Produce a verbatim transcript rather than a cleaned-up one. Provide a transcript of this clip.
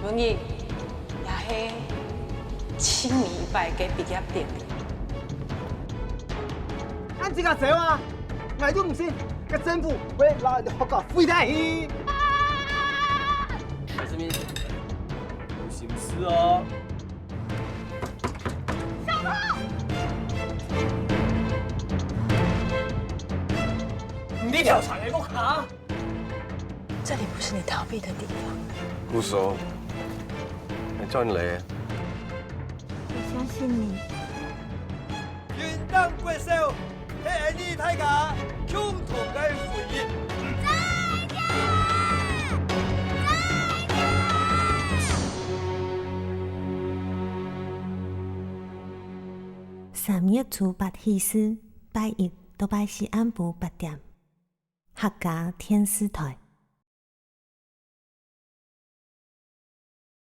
今日也係盡尾一擺个畢業典禮。恁自家走啊！𠊎都毋信，該政府會摎𠊎兜學校毀忒去。係毋係有心事哦？你調查个屋下？這裡不是你逃避的地方。不熟，你叫你來。我相信你。雲頂國小，係𠊎俚大家共同个回憶。三月初八忒時，拜一到拜四暗晡八點，客家電視台。